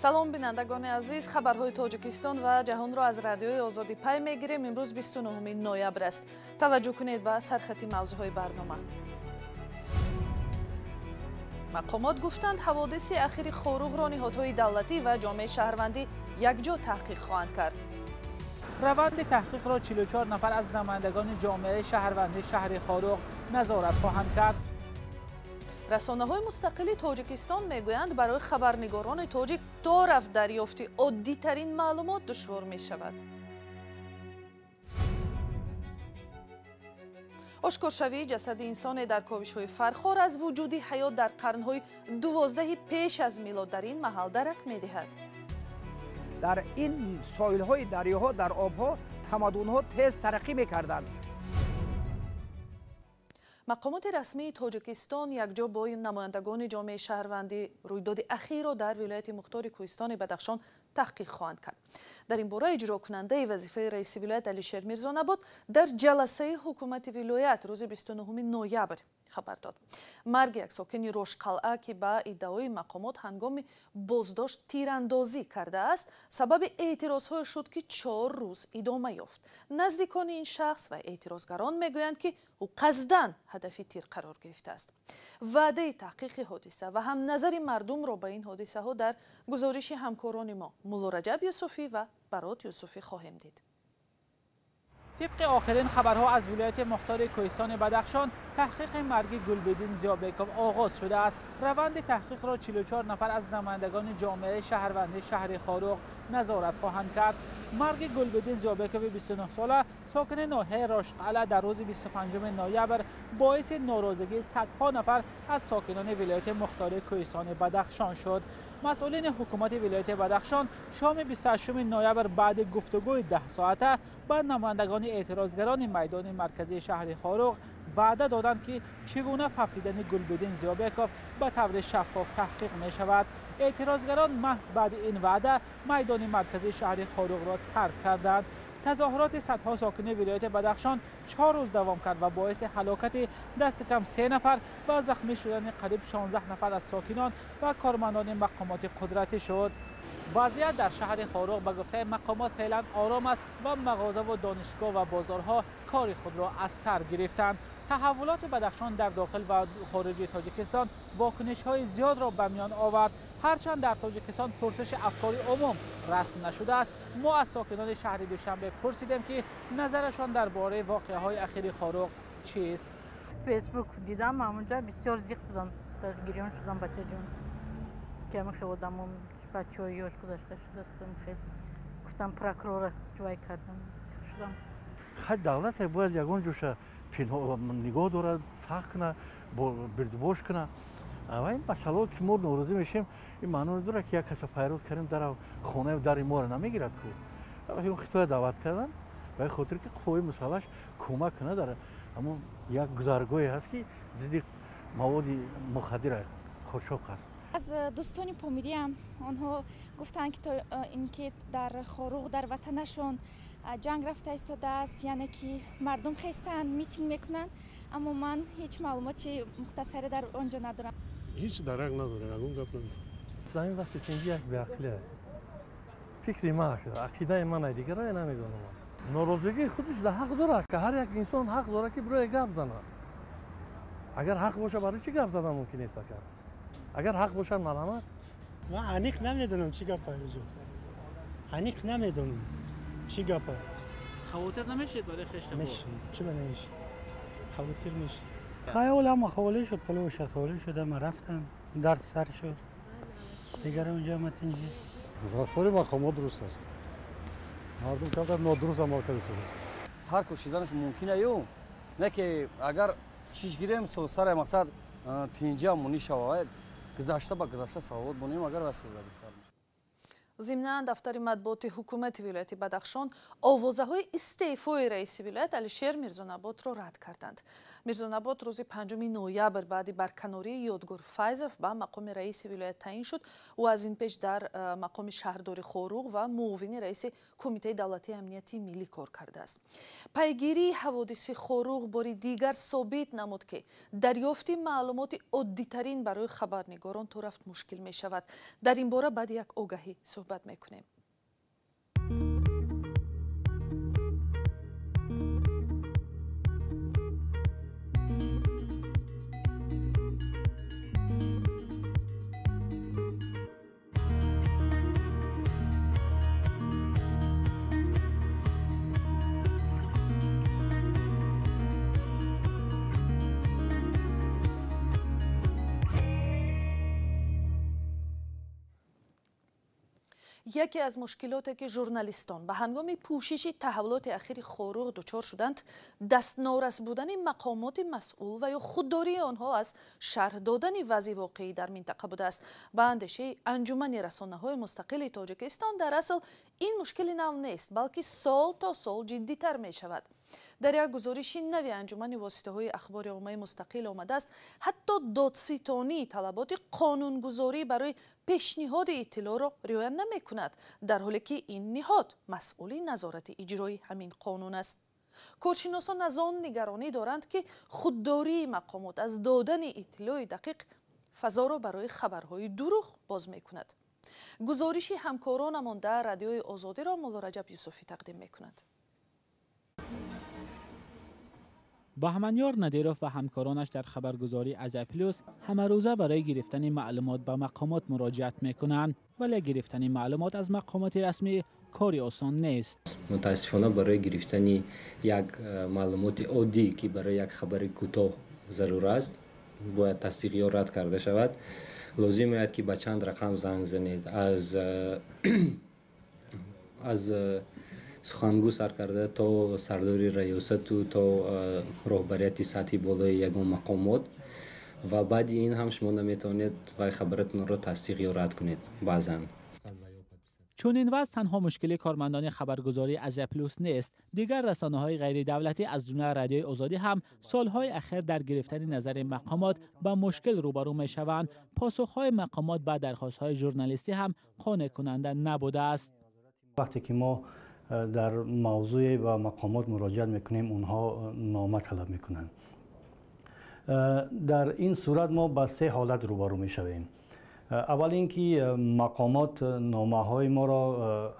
Салом, бинандагони азиз. Хабарҳои Тоҷикистон ва ҷаҳонро аз Радиои Озодӣ пай мегирем. Имрӯз 29 ноябр аст. Таваҷҷӯҳ кунед ба сархати мавзӯъҳои барнома. Мақомот гуфтанд, ҳаводиси ахири Хоруғро ниҳодҳои давлатӣ ва ҷомеаи шаҳрвандӣ якҷо таҳқиқ хоҳанд кард. Раванди таҳқиқро 44 нафар аз намояндагони ҷомеаи шаҳрвандии шаҳри Хоруғ назорат хоҳанд кард. Расонаҳои мустақили Тоҷикистон мегӯянд, барои хабарнигорони тоҷик то рафт дарёфти оддитарин маълумот душвор мешавад. Ошкоршавии ҷасади инсоне дар ковишҳои Фархор аз вуҷуди ҳаёт дар қарнҳои 12 пеш аз милод дар ин маҳал дарак медиҳад. Дар ин соҳилҳои дарёҳо, дар обҳо тамаддунҳо тез тараққӣ мекарданд. Мақомоти расмии Тоҷикистон якҷо бо намояндагони ҷомеаи шаҳрвандӣ рӯйдоди ахирро дар вилояти мухтори Кӯҳистони Бадахшон таҳқиқ хоҳанд кард. Дар ин бора иҷрокунандаи вазифаи раиси вилоят Алишер Мирзонабод дар ҷаласаи ҳукумати вилоят рӯзи 29 ноябр хабар дод. Марги як сокини Рошқалъа, ки ба иддаои мақомот ҳангоми боздошт тирандозӣ кардааст, сабаби эътирозҳое шуд, ки 4 рӯз идома ёфт. Наздикони ин шахс ва эътирозгарон мегӯянд, ки ӯ қасдан ҳадафи тир қарор гирифтааст. Ваъдаи таҳқиқи ҳодиса ва ҳам назари мардумро ба ин ҳодисаҳо дар гузориши ҳамкорони мо Муллораҷаб Юсуфӣ ва Барот Юсуфӣ хоҳем дид. Тибқи охирин хабарҳо аз вилояти мухтори Кӯҳистони Бадахшон, таҳқиқи марги Гулбиддин Зиёбеков оғоз шудааст. Раванди таҳқиқро 44 нафар аз намояндагони ҷомеаи шаҳрвандии шаҳри Хоруғ назорат хоҳанд кард. Марги Гулбиддин Зиёбекови 29-сола, сокини ноҳияи Рошқалъа, дар рӯзи 25 ноябр боиси норозигии садҳо нафар аз сокинони вилояти мухтори Кӯҳистони Бадахшон шуд. Масъулини ҳукумати вилояти Бадахшон шоми 28 ноябр баъди гуфтугӯи 10 соата ба намояндагони эътирозгарони майдони марказии шаҳри Хоруғ ваъда доданд, ки чӣ гуна фавтидани Гулбиддин Зиёбеков ба таври шаффоф таҳқиқ мешавад. Эътирозгарон маҳз баъди ин ваъда майдони марказии шаҳри Хоруғро тарк карданд. Тазоҳуроти садҳо сокини вилояти Бадахшон 4 рӯз давом кард ва боиси ҳалокати дасти кам 3 нафар ва захмӣ шудани қариб 16 нафар аз сокинон ва кормандони мақомоти қудратӣ шуд. Вазъият дар шаҳри Хоруғ ба гуфтаи мақомот феълан ором аст ва мағозаву донишгоҳ ва бозорҳо кори худро аз сар гирифтанд. Таҳаввулоти Бадахшон дар дохил ва хориҷи Тоҷикистон вокунишҳои зиёдро ба миён овард. Ҳарчанд дар Тоҷикистон пурсиши афкори умум расм нашудааст, мо аз сокинони шаҳри Душанбе пурсидем, ки назарашон дар бораи воқеаҳои ахири Хоруғ чист. Фейсбук дидам, ҳамонҷа бисёр зиқ шудам, гирён шудам, бачаҷон, ки ҳамин одамон бачаҳои ёш гузашта шудастам, гуфтам прокурора ҷувай кардам, шудам. Хай, давлате бояд ягон ҷоша нигоҳ дорад, сахт кунад, бирдубош кунад. Ва ин масъалао, ки мо норозӣ мешем, ин маъно надорад, ки як каса файрод кардем, дар хонаи дари моро намегирад ку. Хитоя даъват кардан ба хотир, ки қувваи мусаллаҳаш кӯмак кунад, дар ҳамон як гузаргоҳе ҳаст, ки зидди маводи мухаддир қочоқ аст. Аз дӯстони помириам онҳо гуфтанд, ки ин ки дар Хоруғ, дар ватанашон ҷанг рафта истодааст, яъне ки мардум хестанд, митинг мекунанд, аммо ман ҳеҷ маълумоти мухтасаре дар он ҷо надорам. Ҳеҷ дарак надорам, ягон гап намекунам. Дар ин вақти тинҷӣ як беақлия. Фикри ман, ақидаи ман, дигарро намедонам. Норозигии худаш да ҳақ дорад, ки ҳар як инсон ҳақ дорад, ки бироя гап занад. Агар ҳақ боша, барои чӣ гап задан мумкин нест ака? Агар ҳақ бошад, марҳамат. Ман аниқ намедонам, чӣ гап аст. Аниқ намедонам, чӣ гап аст. Хавотир намешед барои хештабор? Меши, чӣ ба намеши? Хавотир меши. Хаёл ҳама холӣ шуд, палоша холӣ шуд, ҳама рафтан, дард сар шуд. Дигар онҷо ма тинҷӣ. Рафтори мақомот дуруст аст. Мардум камтар нодуруст амал карда истодааст. Ҳар кушиданаш мумкин аю, не ки агар чиш гирем, сари мақсад тинҷиам мунишава, гузашта ба гузашта савод бунем, агар расозагӣ кар мешавад. Зимнан дафтари матбуоти ҳукумати вилояти Бадахшон овозаҳои истеъфои раиси вилоят Алишер Мирзонаботро рад карданд. Мирзонабот рӯзи 5 ноябр баъди барканории Ёдгор Файзов ба мақоми раиси вилоят таъин шуд. Ӯ аз ин пеш дар мақоми шаҳрдори Хоруғ ва муовини раиси Кумитаи давлатии амнияти миллӣ кор кардааст. Пайгирии ҳаводиси Хоруғ бори дигар собит намуд, ки дарёфти маълумоти оддитарин барои хабарнигорон то рафт мушкил мешавад. Дар ин бора баъди як огаҳӣ суҳбат мекунем. Яке аз мушкилоте, ки журналистон ба ҳангоми пӯшиши таҳаввулоти ахири Хоруғ дучор шуданд, дастнорас будани мақомоти масъул ва ё худдории онҳо аз шарҳ додани вазъи воқеӣ дар минтақа будааст. Ба андешаи Анҷумани расонаҳои мустақили Тоҷикистон, дар асл ин мушкили нав нест, балки сол то сол ҷиддитар мешавад. Дар як гузориши нави Анҷумани воситаҳои ахбори оммаи мустақил омадааст, ҳатто додситонии талаботи қонунгузорӣ барои пешниҳоди иттилоъро риоя намекунад, дар ҳоле ки ин ниҳод масъули назорати иҷрои ҳамин қонун аст. Коршиносон аз он нигаронӣ доранд, ки худдории мақомот аз додани иттилои дақиқ фазоро барои хабарҳои дурӯғ боз мекунад. Гузориши ҳамкоронамон дар Радиои Озодиро Мулло Раҷаб Юсуфӣ тақдим мекунад. Баҳманёр Надиров ва ҳамкоронаш дар хабаргузории Азия Плюс ҳамарӯза барои гирифтани маълумот ба мақомот муроҷиат мекунанд, вале гирифтани маълумот аз мақомоти расмӣ кори осон нест. Мутаассифона, барои гирифтани як маълумоти оддӣ, ки барои як хабари кӯтоҳ зарур аст, бояд тасдиқ ё рад карда шавад, лозим ояд, ки ба чанд рақам занг занед, аз сухангӯ сар карда то сардори раёсату то роҳбарияти сатҳи болои ягон мақомот, ва баъди ин ҳам шумо наметавонед вай хабаратонро тасдиқ ё рад кунед баъзан. Чунин вазъ танҳо мушкили кормандони хабаргузории Азия Плюс нест. Дигар расонаҳои ғайридавлатӣ, аз ҷумла Радиои Озодӣ, ҳам солҳои ахир дар гирифтани назари мақомот ба мушкил рӯбарӯ мешаванд. Посухҳои мақомот ба дархостҳои журналистӣ ҳам қонеъкунанда набудааст. Вақте ки мо дар мавзӯе ба мақомот муроҷиат мекунем, онҳо нома талаб мекунанд. Дар ин сурат мо ба се ҳолат рӯбарӯ мешавем. Аввал ин ки мақомот номаҳои моро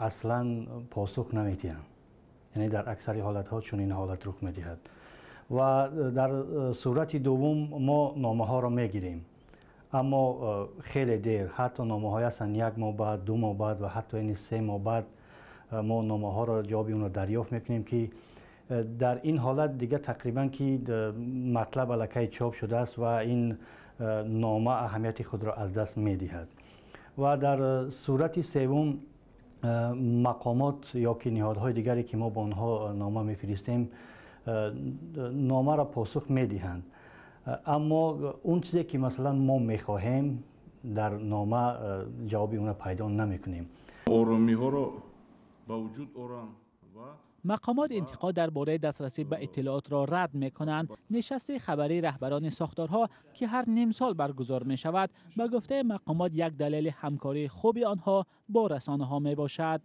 аслан посух намедиҳанд, яъне дар аксари ҳолатҳо чунин ҳолат рух медиҳад. Ва дар сурати дуввум мо номаҳоро мегирем, аммо хеле дер, ҳатто номаҳое ҳастанд як моҳ баъд, 2 моҳ баъд ва ҳатто ини 3 моҳ баъд мо номаҳоро ҷавоби онро дарёфт мекунем, ки дар ин ҳолат дига тақрибан ки матлаб аллакай чоп шудааст ва ин нома аҳамияти худро аз даст медиҳад. Ва дар сурати севум мақомот ё ки ниҳодҳои дигаре, ки мо ба онҳо нома мефиристем, номаро посух медиҳанд, аммо он чизе ки масалан мо мехоҳем, дар нома ҷавоби онро пайдо намекунем. Оромиҳоро ба вуҷуд оранд ва мақомот интиқод дар бораи дастрасӣ ба иттилоотро рад мекунанд. Нишасти хабарии раҳбарони сохторҳо, ки ҳар нимсол баргузор мешавад, ба гуфтаи мақомот як далели ҳамкории хуби онҳо бо расонаҳо мебошад.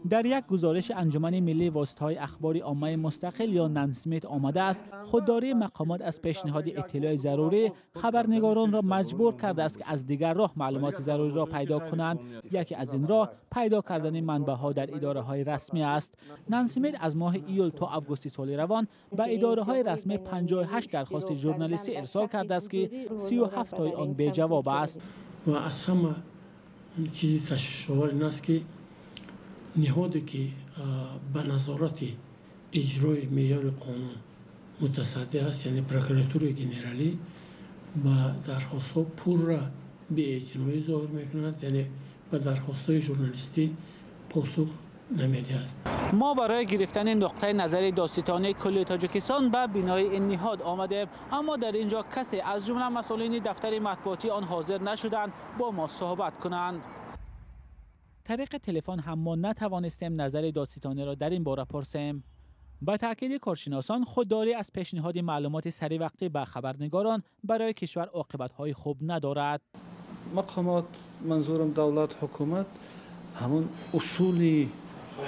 Дар як гузориши Анҷумани миллии воситаҳои ахбори оммаи мустақил ё Нансмит омадааст, худдории мақомот аз пешниҳоди иттилои зарурӣ хабарнигоронро маҷбур кардааст, ки аз дигар роҳ маълумоти заруриро пайдо кунанд. Яке аз ин роҳ пайдо кардани манбаъҳо дар идораҳои расмӣ аст. Нансмит аз моҳи июл то августи соли равон ба идораҳои расмӣ 58 дархости журналистӣ ирсол кардааст, ки 37 тои он беҷавоб аст. Ва аз ҳама чизи ташвишовар ин аст, ки ниҳоде, ки ба назорати иҷрои меъёри қонун мутасаддӣ аст, яъне прокуратураи генералӣ, ба дархостҳо пурра беэътиноӣ зоҳир мекунад, яъне ба дархостҳои журналистӣ посух намедиҳад. Мо барои гирифтани нуқтаи назари додситонии кулли Тоҷикистон ба бинои ин ниҳод омадем, аммо дар ин ҷо касе аз ҷумла масъулини дафтари матбуотии он ҳозир нашуданд бо мо суҳбат кунанд. Тариқи телефон ҳам мо натавонистем назари додситониро дар ин бора пурсем. Ба таъкиди коршиносон, худдорӣ аз пешниҳоди маълумоти саривақтӣ ба хабарнигорон барои кишвар оқибатҳои хуб надорад. Мақомот, манзурам давлат, ҳукумат, ҳамон усули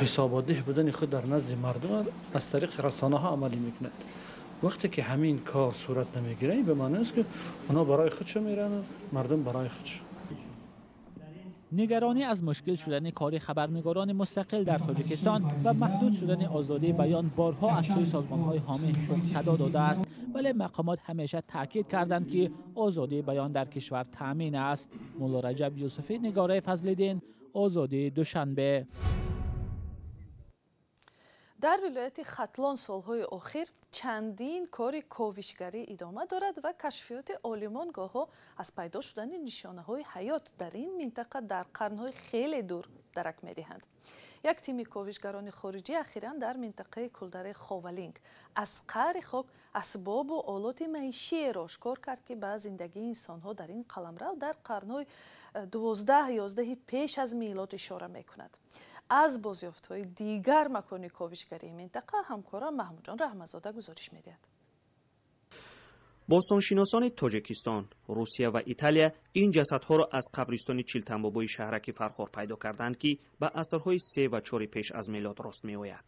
ҳисоботдиҳ будани худ дар назди мардум аз тариқи расонаҳо амалӣ мекунад. Вақте ки ҳамин кор сурат намегирад, ба маъно аст ки онҳо барои худшон мераванд, мардум барои худшон. Нигаронӣ аз мушкил шудани кори хабарнигорони мустақил дар Тоҷикистон ва маҳдуд шудани озодии баён борҳо аз сӯи созмонҳои ҳомии ҳуқуқ садо додааст, вале мақомот ҳамеша таъкид карданд, ки озодии баён дар кишвар таъмин аст. Мулло Раҷаб Юсуфӣ, Нигораи Фазлиддин, Озодӣ, Душанбе. Дар вилояти Хатлон солҳои охир чандин кори ковишгарӣ идома дорад ва кашфиёти олимон гоҳҳо аз пайдо шудани нишонаҳои ҳаёт дар ин минтақа дар қарнҳои хеле дур дарак медиҳанд. Як тими ковишгарони хориҷӣ ахиран дар минтақаи кулдараи Ховалинг аз қаъри хок асбобу олоти маишиеро ошкор кард, ки ба зиндагии инсонҳо дар ин қаламрав дар қарнҳои 12-11 пеш аз милод ишора мекунад. Аз бозёфтҳои дигар макони ковишгарии минтақа ҳамкорам Маҳмудҷон Раҳматзода гузориш медиҳад. Бостоншиносони Тоҷикистон, Русия ва Италия ин ҷасадҳоро аз қабристони Чилтамбобои шаҳраки Фархор пайдо карданд, ки ба асрҳои 3 ва 4 пеш аз милод рост меояд.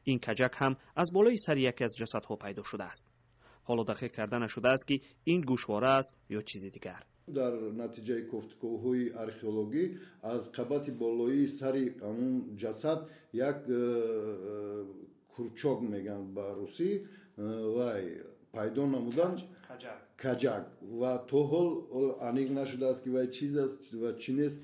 Ин каҷак ҳам аз болои сари яке аз ҷасадҳо пайдо шудааст. Ҳоло дақиқ карда нашудааст, ки ин гӯшвора аст ё чизи дигар. Дар натиҷаи кофтуковҳои археологӣ аз қабати болоии сари ҳамун ҷасад як курчок мегӯянд ба русӣ, вай пайдо намуданд, каҷак, ва то ҳол аниқ нашудааст, ки вай чиз аст ва чӣ нест.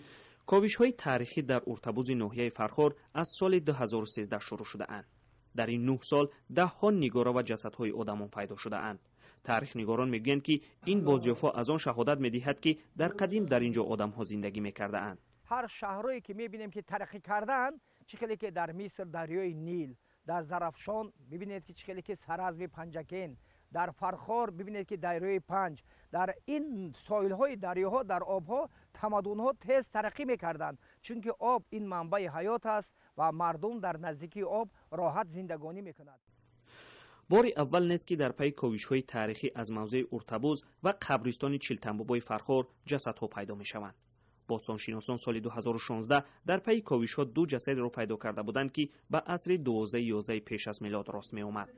Ковишҳои таърихӣ дар Уртабузи ноҳияи Фархор аз соли 2013 шурӯъ шудаанд. Дар ин 9 сол даҳҳо нигора ва ҷасадҳои одамон пайдо шудаанд. Таърихнигорон мегӯянд, ки ин бозёфтҳо аз он шаҳодат медиҳад, ки дар қадим дар ин ҷо одамҳо зиндагӣ мекардаанд. Ҳар шаҳрое ки мебинем, ки тараққӣ кардаанд, чӣ хеле ки дар Миср дарёи Нил, дар Зарафшон бибинед, ки чӣ хеле ки Саразми Панҷакен, дар Фархор бибинед, ки дарёи Панҷ, дар ин соҳилҳои дарёҳо дар обҳо тамаддунҳо тез тараққӣ мекарданд, чунки об ин манбаи ҳаёт аст ва мардум дар наздикии об роҳат зиндагонӣ мекунад. Бори аввал нест, ки дар пайи ковишҳои таърихӣ аз мавзеи Уртабуз ва қабристони Чилтамбобои Фархор ҷасадҳо пайдо мешаванд. Бостоншиносон соли 2016 дар пайи ковишҳо ду ҷасадро пайдо карда буданд, ки ба асри 12-11 пеш аз милод рост меомад.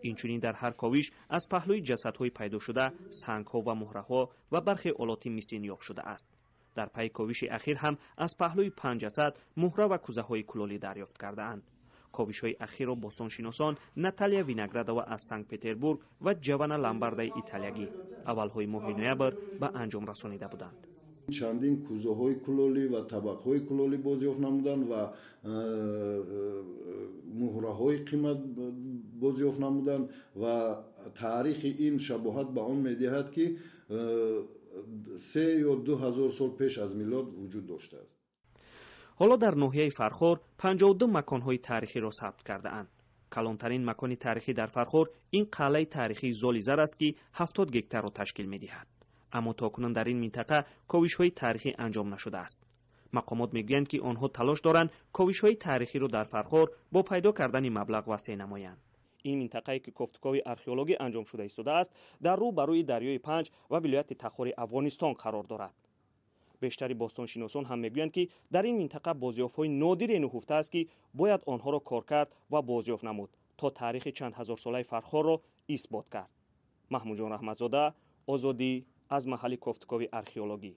Инчунин дар ҳар ковиш аз паҳлӯи ҷасадҳои пайдошуда сангҳо ва муҳраҳо ва бархе олоти мисин ёфт шудааст. Дар пайи ковиши ахир ҳам аз паҳлӯи 5 ҷасад муҳра ва кӯзаҳои кулолӣ дарёфт кардаанд. Ковишҳои ахирро бостоншиносон Наталия Виноградова аз Санкт-Петербург ва Ҷована Ламбардаи италиягӣ аввалҳои моҳи ноябр ба анҷом расонида буданд. Чандин кӯзаҳои кулолӣ ва табақҳои кулолӣ бозёфт намуданд ва муҳраҳои қимат бозёфт намуданд ва таърихи ин шабоҳат ба он медиҳад, ки 3 ё 2 ҳазор сол пеш аз милод вуҷуд доштааст. Ҳоло дар ноҳияи Фархор 52 маконҳои таърихиро сабт кардаанд. Калонтарин макони таърихӣ дар Фархор ин қалъаи таърихии Золизар аст, ки 70 гектарро ташкил медиҳад. Аммо то кунун дар ин минтақа ковишҳои таърихӣ анҷом нашудааст. Мақомот мегӯянд, ки онҳо талош доранд ковишҳои таърихиро дар Фархор бо пайдо кардани маблағ васеъ намоянд. Ин минтақае ки кофтукови археологӣ анҷом шуда истодааст, дар рӯ ба рӯи дарёи Панҷ ва вилояти Тахори Афғонистон қарор дорад. Бештари бостоншиносон ҳам мегӯянд, ки дар ин минтақа бозёфтҳои нодире нуҳуфтааст, ки бояд онҳоро коркард ва бозёфт намуд, то таърихи чанд ҳазорсолаи Фархорро исбот кард. Маҳмудҷон Раҳматзода, Озодӣ, аз маҳалли кофтукови археологӣ.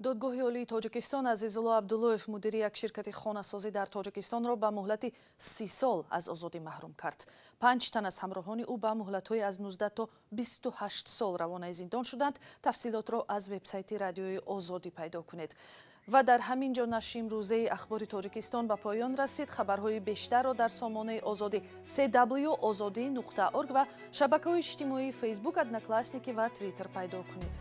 Додгоҳи олии Тоҷикистон Азизулло Абдуллоев, мудири як ширкати хонасозӣ дар Тоҷикистонро ба муҳлати 30 сол аз озодӣ маҳрум кард. 5 тан аз ҳамроҳони ӯ ба муҳлатҳои аз 19 то 28 сол равонаи зиндон шуданд. Тафсилотро аз вебсайти радиои Озодӣ пайдо кунед. Ва дар ҳамин ҷо нашри имрӯзаи Ахбори Тоҷикистон ба поён расид. Хабарҳои бештарро дар сомонаи Озодӣ cw.ozodi.org ва шабакаҳои иҷтимоии Фейсбук, Одноклассники ва Твиттер пайдо кунед.